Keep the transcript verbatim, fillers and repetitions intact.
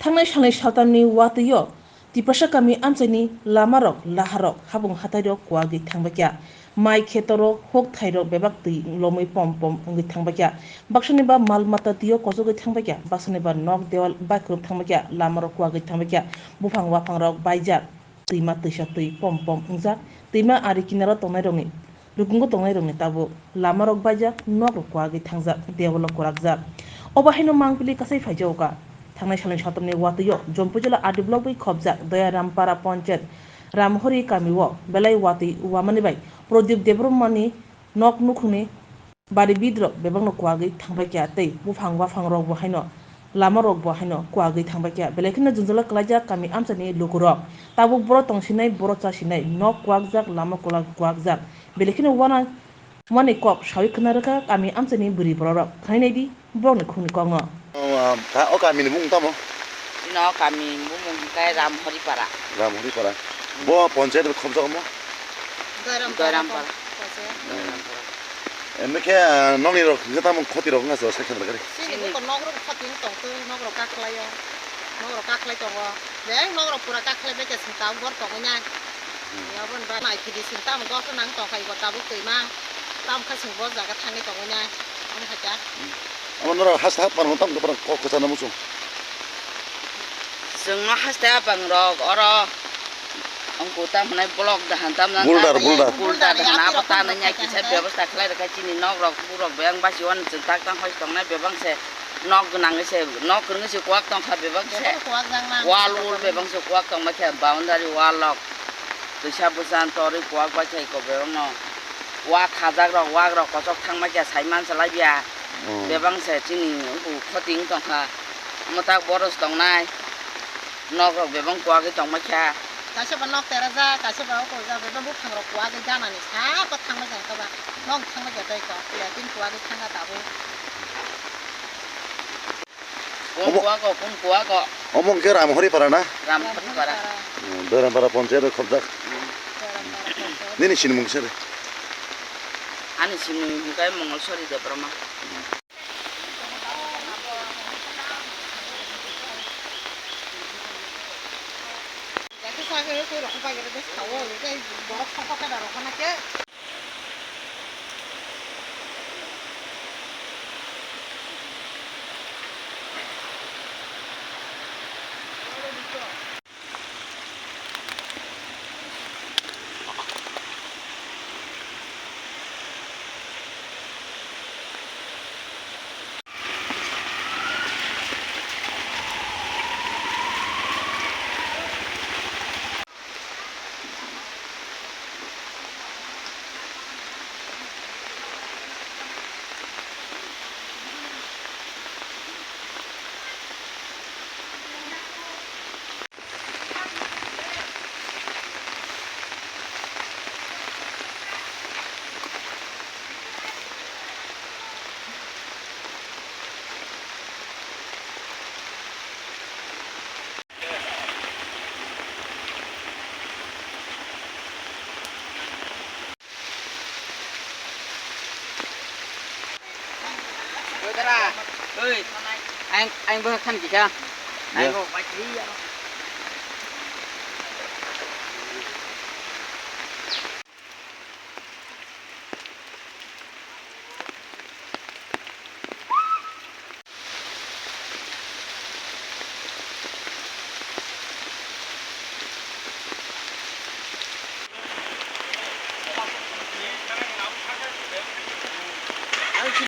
Thangnai salni saltamni watwi-o Tiprasa kami amchaini lamarok, laharok, habung hatairok kuagwi thangbaikha. Mai khetorok, huk thairok bebak twi lomwi pom pom wngwi thangbaikha. Baksani ba mal mata twi-o kochogwi thangbaikha. Baksani ba nok dewal baikhorok thangbaikha. Lamarok kuagwi thangbaikha. Buphang waphangrok baijak. Twima twisa twi pom pom wngjak. Twima ari kinaro tongnairokni Lukungo tongnairokni tabuk lamarok baijak, nokrok kuagwi thangjak, dewalo kwrakjak. Obo haino mangpili kasai phaijago kha. Thangnai salni satamni watwi-o Jampui jila R D block bai khobjak Doyarampara Panchayat Ramhori kamio belai watwi wamani bai Pradip Debbarmani nok nukhungni bari bidrok bebakno kuagwi thangbaikha tei buphang waphangrokbo haino lamarokbo haino kuagwi thangbaikha. Belai kheno jwngjalo kwlaijak kami amchaini lukurok. Tabuk boro tongsinai, boro chasinai, nok kuakjak, lama kwlak kuakjak. Belai kheno wana, wani kok sawi khna rwkha kami amchaini bwrwi bororok. Khwnai naidi borokni khungni kokno. O, ah, ka-, o kamini bumung tamo? Chini o kamini bumung hwnkhe Ramhoripara. Ramhoripara. Bo panchayat bai khobjak omo? Doirampara. Doirampara. Panchayat. Doirampara. Emni khe, ah, nokni rok hwnkhe tamo khoti rok wngkha se o section rok gari? Chini buko nok rok khoti wng tong twi, nok rok kakhwlai o. Nok rok kakhwlai tongo. Beng nok rok pura kakhwlai bai khe chwng tabuk bor tongwi nai. Aboni bagwi mai phidi chwng tamo gokhe nang tongkha ego tabuk twima. Tamo khe chwng bo jaga thangwi tongwi nai. Omo hai kha. Amo norok haste ha pango tamo borok kok kwchana muchung. Chwngno haste apang rok oro wngkha tamo hwnai block dahan tamo nang Boulder, ta boulder. Boulder dahan abo tanai nya kisa bebosta khlai rwkha chini nok rok borok bebak basi uanw chwng tak tang hoi tongnai bebak se nok gwnangwi se nok kwrwngwi se kuak tongkha bebak se. Bebak kuak jang nang. Wall wall bebak se kuak tongma khe boundary wall rok twisa bwsa torwi kuak bai khe eko bebak no. Wak khajak rok, wak rok kochok thangma khe sai mansa lai ya. Hmm. Bebak se chini wngkha khoti wng tongkha. Mwtak boros tongnai. Nok rok bebak kuagwi tongma kha. Kaisa ba nok terajak, kaisa ba oko jak, bebak buphang rok kuagwi ganani sa ko thangma kha ba. Nok thangma kha tei ko. Latin kuagwi thangkha tabuk. Kun kuago, kun kuago. Omo hwnkhe Ramhoripara na? Ramhoripara. Hmm, Doirampara panchayat o khobjak. Hmm. Nini sinimung kisa de? Ani sinimung hwnkhe Mongolsori Debbarma. Oi, dara. Oi. Aing, aing bo khan kisa. Aing bo bai kisa.